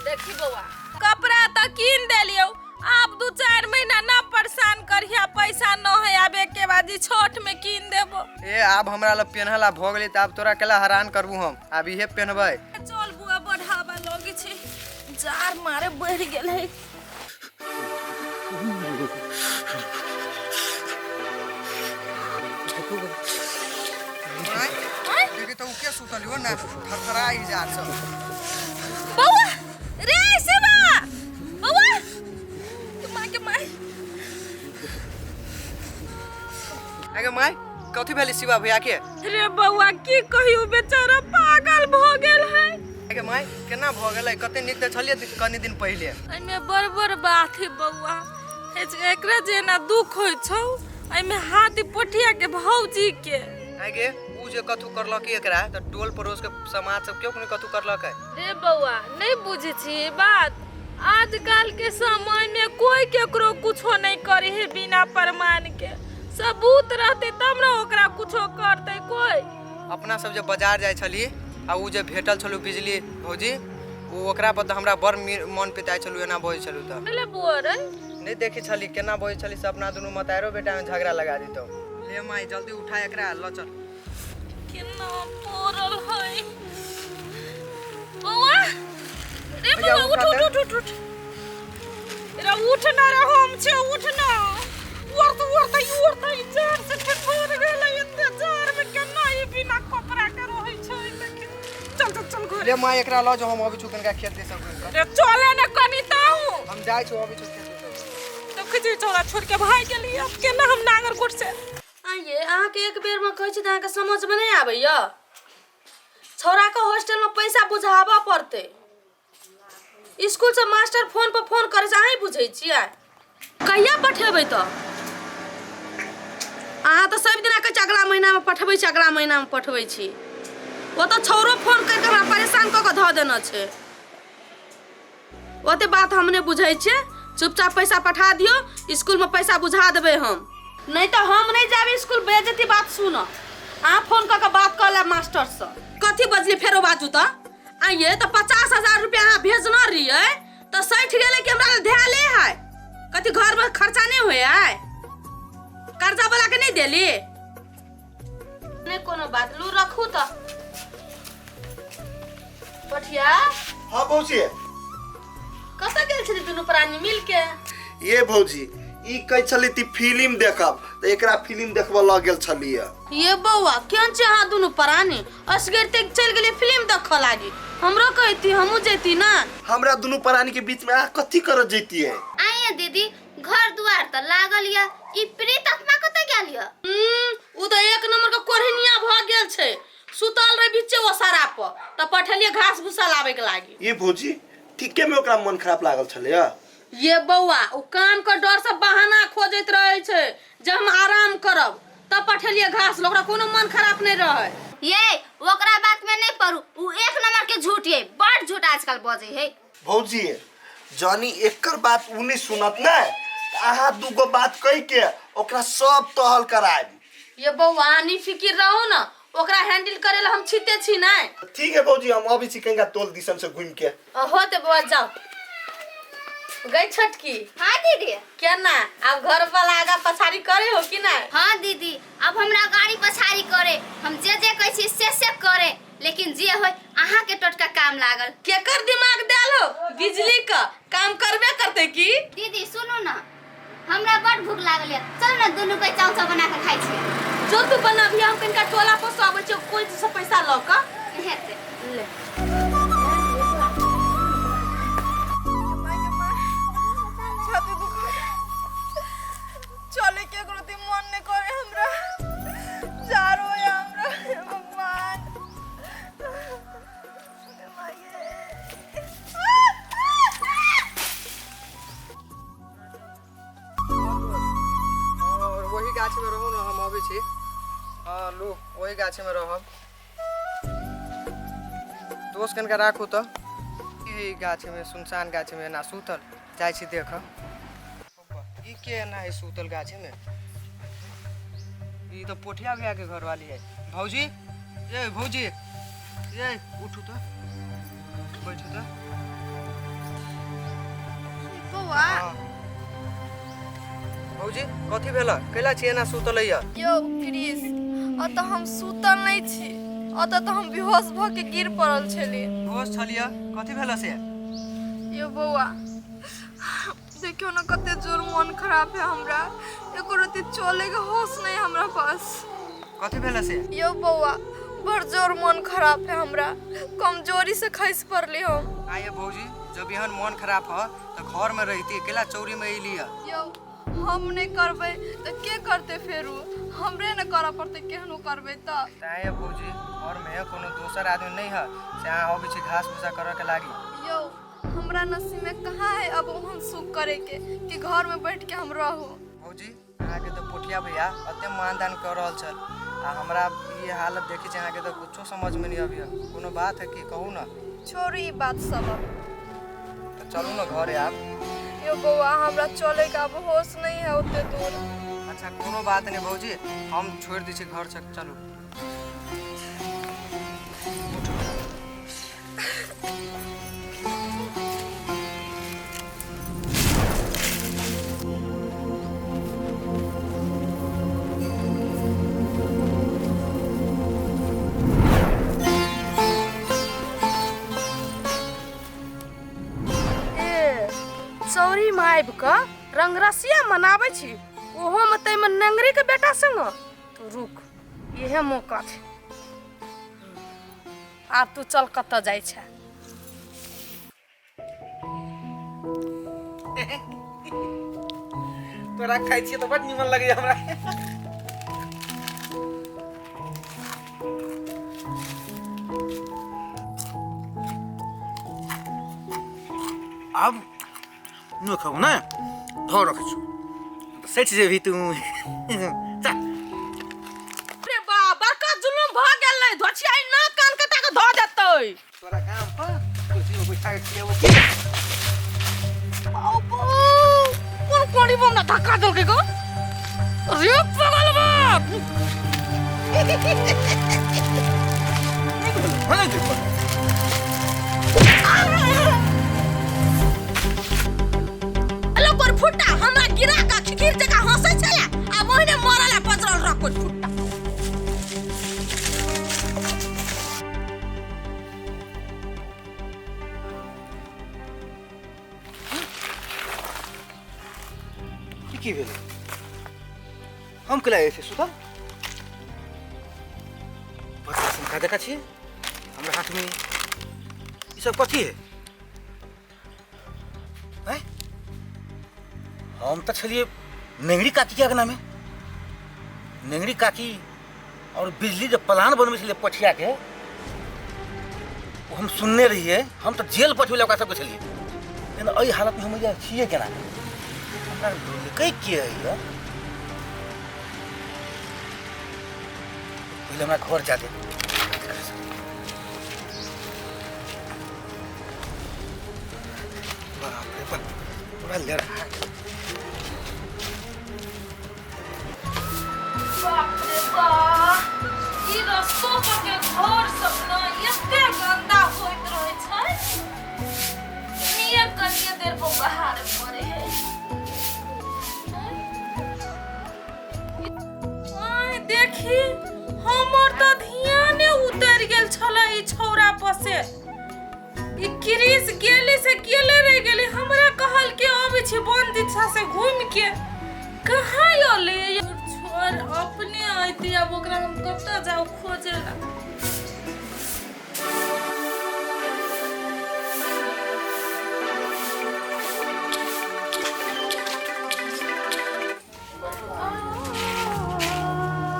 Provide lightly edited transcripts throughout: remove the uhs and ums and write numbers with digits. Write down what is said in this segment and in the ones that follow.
देखी बौआ, कपड़ा तऽ कीन देलियौ, आब 2-4 महीना ना परेशान करिहा, पैसा न है, आब एके बाजी छठ में कीन देबो। ए आब हमरा लग पेन्हला भऽ गेलै तऽ आब तोरा केला हैरान करबू हम, आब इहे पेन्हबै। चल बुआ, बढ़ावा लगे छै, जार मारे बढ़ि गेल है। देखी तऽ उ के सुतल हो ना, थरथराई जार सब। बौआ रे शिवा, बौआ के माँ के माय। अगे माय, कथी भेलै शिवा भैया के? रे बौआ की कहियो, बेचारा पागल भऽ गेल है। अगे माय, केना भऽ गेलै? कते नीक तऽ छलियै कनी दिन पहिले। एहिमे बड़ बड़ बात है बौआ, एकरा जेना दुख होइ छौ एहिमे हाथी पोठिया के भौजी के। आगे उ जे कथू करलक एकरा तऽ टोल पड़ोस के समाज सब केओ नहि कथू करलक है। रे बौआ नहीं बुझे छी बात, आजकल के समय में कोई केकरो कुछो नहीं करे है बिना प्रमाण के, सबूत रहते तब ना ओकरा कुछो करते कोई। अपना सब जे बाजार जाइ छली आ उ जे भेटल छलू बिजली भौजी, उ ओकरा पर तऽ हमरा बड़ मन पिताइ छलू, एना बजै छलू तऽ। भेलै बौआ रे? नहीं देखी छली केना बजै छली से, अपना दुनू मतारो बेटा में झगड़ा लगा दितौ। ले माई जल्दी उठा एकरा ल चल। केना पड़ल है बौआ रे? भैया, बौआ उठ उठा उठ उठ उठ उठ रे, उठ ना रे, हम छे, उठ ना। उठ उठ उठ, ई जार से ठठोर गेलै, एते जार में केना ई बिना कपड़ा के रहै छै? देखी, चल चल चल घर। ले माई एकरा ल जाओ, हम अबै छु कनिका खेत दिस घुमि कऽ। रे चले ना कनी ताऊ। हम जाइ छु, अबै छु खेत दिस। तो खिचड़ी चौरा छोड़ के भाग गेली, अब केना हम नागरकोट से आइए। अहाँके एक बेरमे कहै छी तऽ अहाँके समझमे नहि आबैया। छौड़ाके हॉस्टलमे पैसा बुझाबऽ पड़तै, स्कूलसँ मास्टर फोन पर फोन करै छै, अहीं बुझै छियै? कहिया पठेबै तऽ? अहाँ तऽ सब दिना कहै छी अगला महीनामे पठबै छी, अगला महीनामे पठबै छी। ओतऽ छौड़ो फोन करि कऽ हमरा परेशान कऽ कऽ धऽ देने छै। ओते बात हम नहि बुझै छियै, चुपचाप पैसा पठा दियौ, स्कूलमे पैसा बुझा देबै हम, नहि तऽ हम नहि जायब स्कूल। बेजती बात सुन, अहाँ फोन कऽ कऽ बात कऽ लेब मास्टरसँ। कथी बजली? फेरो बाजू तऽ। आइए तऽ 50,000 रुपया अहाँ भेजना रहियै तऽ सठि गेलै कि हमरा धैले है? कथी घरमे खर्चा नहि होइ है? कर्जा वाला के नहि देली? नहि कोनो बात, लू रखू तऽ। पठिया। हाँ भौजी। कतऽ गेल छली दुनू प्राणी मिल के? ये भौजी, ई कहै छली ती फिल्म देखब, तऽ एकरा फिल्म देखबऽ लऽ गेल छलियै। ये बौआ, केहन छै अहाँ दुनू प्राणी? असगर ते चलि गेलियै फिल्म देखऽ लागी, हमरो कहती हमहूँ जैती ना। हमरा दुनू प्राणी के बीच में अहाँ कथी करऽ जैतियै? आइए दीदी, घर दुआर तऽ लागल यऽ, ई प्रेत आत्मा कतऽ गेल यऽ? उ तऽ एक नंबर के कोढ़निया भऽ गेल छै, सुतल रहे बीचे ओसारा पर तऽ पठेलियै घास भूसा लाबै के लागी। ये भौजी, ठीके में ओकरा मन खराब लागल छलैया? ये बौआ, ओ काम के डर से बहाना खोजैत रहे छै जे हम आराम करब, तब पठेलियै घास ल, ओकरा कोनो मन खराब नहि रहै। ये ओकरा बात में नहीं पड़ू, उ एक नंबर के झूठ ये, बड़ झूठ आजकल बजे है। भौजी, जानी एकर बात उ नहीं सुनत ने, अहाँ दूगो बात कह के ओकरा सब तहल करायब। ये बौआ, नी फिकिर रहो ना, ओकरा हैंडल करे ला हम छिते छी नै। ठीक है भौजी, हम अबै छी कनिका टोल दिसन से घूमि के। होते बौआ, जाओ। गई छोटकी। हाँ दीदी। केना आब घर वाला आगा पछाड़ी करे हो कि नहीं? हाँ दीदी, अब हमरा गाड़ी पछाड़ी करे, हम जे जे कहै छी से से करे, लेकिन जे होय अहाँ के टोटका काम लागल। केकर दिमाग देल हो? बिजली का काम करबे करते की? दीदी सुनू ना, हमरा बड़ भूख लागल ये, चल ना दुनू के चाव चाव बना के खाइ छियै। जो तू बनाबी, हम कनिका टोला पर से आबै छियै कोई से पैसा लऽ कऽ। हेतै। ले। छाती दुखा, चले के एकरो दिन मन नहीं करे हमरा, जारो या हमरा। हे भगवान। और वही गाछ में रहू ना, हम अबै छी। हाँ लू, वही गाछ में रहब। दोस्त कनिका राखू तऽ। ई गाछ में, सुनसान गाछ में एना सुतल जाइ छी देख। ई के एना है सुतल गाछ में? ई तऽ पोठिया भैया के घरवाली है। भौजी, ए भौजी, ए उठू तऽ, बैठू तऽ। बौआ। भौजी, कथी भेल? कैला छी एना सुतल है? यौ क्रिस, अतऽ हम सुतल नहि छी, अतऽ तऽ हम बेहोश भऽ के गिर पड़ल छलियै। होश छलियै? कथी भेल से? यौ बौआ, देखियौ ने कते जोर मोन खराब है हमरा, एको रत्ती चले के होश नहीं हमरा पास। कथी भेल से? यौ बौआ, बड़ जोर मन खराब है हमरा, कमजोरी से खसि पड़ली हम। आइए भौजी, जब एहन मन खराब है तो घर में रहती, केला चौरी में अइली है? यौ, हम नहीं करबै तऽ के करतै? फेरू हमरे ने करऽ पड़तै, केहनो करबै तऽ। आइए भौजी, घर में कोनो दोसर आदमी नहीं है से अहाँ अबै छी घास भूसा करऽ के लागी? यौ, हमरा नसीब में कहाँ है अब ओहन सुख करे के कि घर में बैठ के हम रहू। भौजी, अहाँके तऽ पोठिया भैया अते मानदान कऽ रहल छल आ हमरा ई हालत देखै छी अहाँके तऽ कुछो समझ में नहीं अबैया। कोनो बात है कि? कहू ना। छोड़ू ई बात सब अब। तऽ चलू ने घरे आब। यौ बौआ, हमरा चले के अब होश नहीं है ओते दूर। अच्छा, कोनो बात नहीं भौजी, हम छोड़ि दै छी घर से, चलू। ए चौरी में आबि कऽ रंगरसिया मनाबै छी, ओहोमे ताहिमे नंगरीके बेटा संग। तू रुक, इहे मौका छै। आब तू चल, कतऽ जाइ छै? तोरा खाइ छियै तऽ बड निमन लगैया हमरा। आब नहि खाउ ने, धऽ रखै छौ तऽ सठि जेबही तू। चल। रे बा, बड़का जुलुम भऽ गेलै। धोछिया नाक कान कटा कऽ धऽ देतै। तोरा काम पर कुर्सी में बैठा के खियाबो की? कोन कोड़ी बम ना धक्का देलकै गो? रे पगल बाप। नहि देखो। हेलो कोर फुट्टा, हमरा गिरा कऽ खिखिर जकाँ हँसै छलै आ ओहिने मरल आ पजरल रह कोर फुट्टा। ई की भेलै? हम केला जाइ छै सुतल बच्चा सनका देखा छियै हमरा हाथमे ई सब कथी है? हैं? हम तऽ छलियै नेंगरी काकीके अगनामे। नेंगरी काकी और बिजली जे प्लान बनबै छलियै पठियाके, ओ हम सुनने रहियै। हम तऽ जेल पठबै लए ओकरा सबके छलियै, लेकिन एहि हालतमे हम एहिजा छियै केना? हमरा लुलकै के अइया? पहिले हमरा घर जा दे। बाप रे बाप, पूरा लड़का गेल। बाप रे बाप, ई रस्तो पर के घर सब न एते गंदा होइत रहै छै। कनिये कनिये देर पर बहारे पड़े है। आय देखी, हमर तऽ ध्याने उतरि गेल छलै ई छौड़ा पर से। ई क्रिस गेले से गेले रहि गेलै। हमरा कहल के अबै छी वन दिशा से घूमि के, कहाँ अलै? छोड़, अपने अयतै। आब ओकरा हम कतऽ जाउ खोजे ला?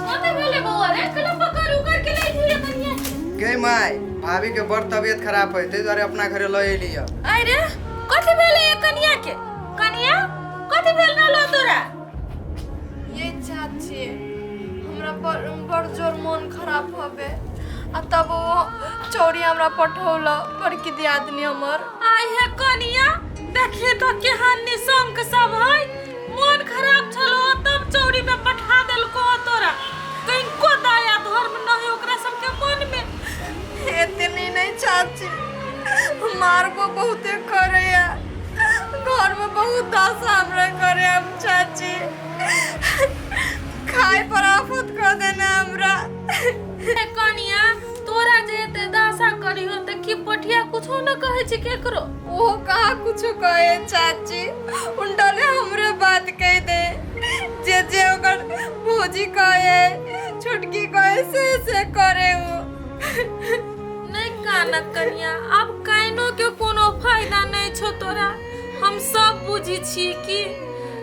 कथी भेलै बौआ रे? केना पकड़ उकड़ के ले लियै कनिया? गे माय, भाभी के बड़ तबियत खराब है, ताहि दुआरे अपना घरे लऽ एली है। आइ रे, कथी भेलै ये कनिया के? कनिया, कथी भेल रहलो तोरा? ये चाची, हमरा बड़ बड़ जोर मन खराब हबे आ तब वो चौरी हमरा पठौल बड़की दियादनी हमर। आइ हे कनिया, देखिए तो केहन निशंक सब है। मन खराब छलो तब चौरी में पठा देलको तोरा। कनिको दया धर्म नहीं ओकरा सबके मन में। एतनी नहीं चाची, मारबो बहुते करैया। घर में बहुत दशा हमरा करे हम चाची। खाए पर आफत कर देने हमरा। ए कनिया, तोरा जे एते दशा करियो त की पोठिया कुछो न कहै छै केकरो? वो कहाँ कुछो कहे चाची, उनटले हमरे बात कह दे। जे जे ओकर भौजी कहे, छोटकी कहे, से करे उ। नहीं कानक कनिया, आब कानो के कोनो फायदा नहीं छो तोरा। हम सब बुझी छी कि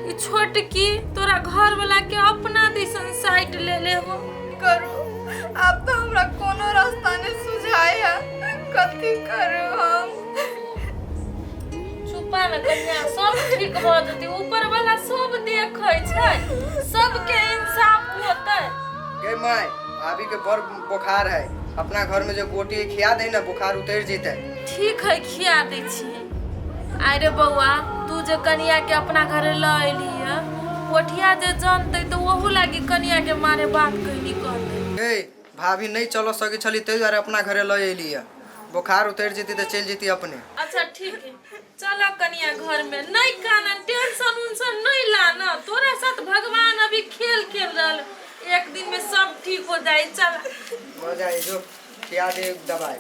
ई छोटकी तोरा घर वाला के अपना दिसन साइड ले लेबो। करू अब तो हमरा कोनो रास्ता नहीं सुझाए है, कथी करू हम? चुपा न कनिया, सब ठीक भऽ जेतै। ऊपर वाला सब देखै छै, सबके इंसाफ होतै। गे my, भाभी के बड़ बुखार है, अपना घर में जो गोटी खिया दे ना, बुखार उतर जेतै। ठीक है, खिया दै छियै। अरे बौआ, तू जे कनिया के अपना घरे लऽ अयली है, पोठिया जे जानतै तऽ ओहू लागी कनिया के मारे बात कहली कहतै। गे भाभी नहीं चल सकै छली, ताहि दुआरे अपना घरे लऽ अयली है। बुखार उतर जेतै तऽ चलि जेती अपने। अच्छा ठीक है, चल कनिया घर में। नहीं कानन, टेंशन उनसन नहीं लाना। तोरा साथ भगवान अभी खेल खेल रहल, एक दिन में सब ठीक हो जाए। चल मर जाए जो खिया दे दवाई।